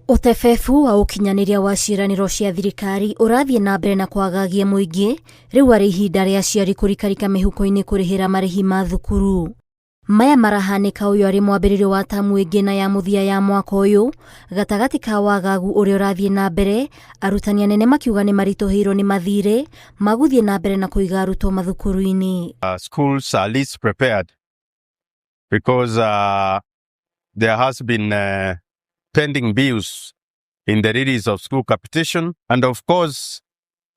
Ũtebebu wa ũkinyanĩria wa ciĩranĩro cia thirikari ũrathiĩ na mbere na kwagagia mũingĩ, rĩu arĩ ihinda rĩa aciari kũrikarika mĩhuko-inĩ kũrĩhĩra marĩhi ma thukuru. Maya marahanĩka ũyũ arĩ mwambĩrĩrio wa tamu ĩngĩ na ya mũthia ya mwaka ũyũ, gatagatĩ ka wagagu ũrĩa ũrathiĩ na mbere, arutani anene makiuga nĩ maritũhĩirwo nĩ mathirĩ magũthiĩ na mbere na kũiga arutwo mathukuru-inĩ. Schools are least prepared because there has been pending bills in the release of school capitation. And of course,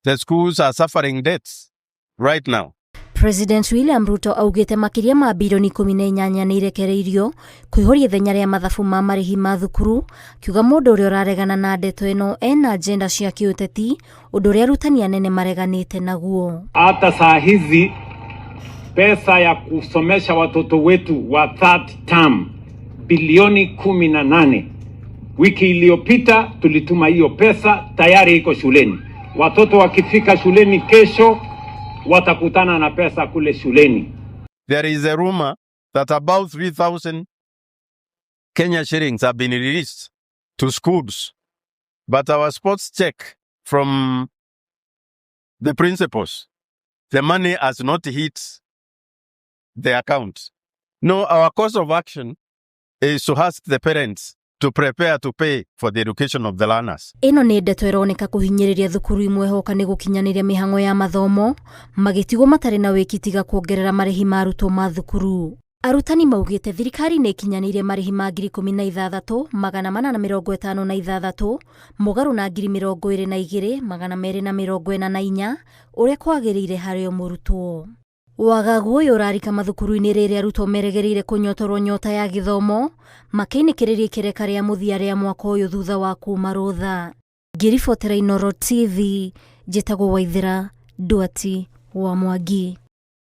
the schools are suffering debts right now. President William Ruto augĩte makĩria ma birioni 18 nĩ irekereirio kũihũria ithenya rĩa mathabu ma marĩhi ma thukuru, kiuga mũndũ ũrĩa ũraregana na ndeto ĩno ena agenda cia kĩũteti, ũndũ ũrĩa arutani anene mareganĩte naguo. Hata saa hizi pesa ya kusomesha watoto wetu wa third term bilioni 18. Wiki iliyopita tulituma hiyo pesa, tayari iko shuleni. Watoto wakifika shuleni kesho watakutana na pesa kule shuleni. There is a rumor that about 3,000 Kenya shillings have been released to schools. But our spot check from the principals, the money has not hit the account. No, our course of action is to ask the parents to prepare to pay for the education of the learners. Ĩno nĩ ndeto ĩroneka kũhinyĩrĩria thukuru imwe hoka nĩ gũkinyanĩria mĩhang'o ya mathomo, magĩtigwo matarĩ na wĩki tiga kuongerera marĩhi ma arutwo ma thukuru. Arutani maugĩte thirikari nĩ ĩkinyanĩirie marĩhi ma 16,456 mũgarũ na 22,244 ũrĩa kwagĩrĩire harĩ o mũrutwo. Wagagu ũyũ ũrarika mathukuru-inĩ rĩrĩa arutwo meregereire kũnyotorwo nyota ya gĩthomo, makĩinĩkĩrĩria ikereka rĩa mũthia rĩa mwaka ũyũ thutha wa kuma rũtha. Ngĩribotera Inooro TV, njĩtagwo Waithera Nduati wa Mwangi.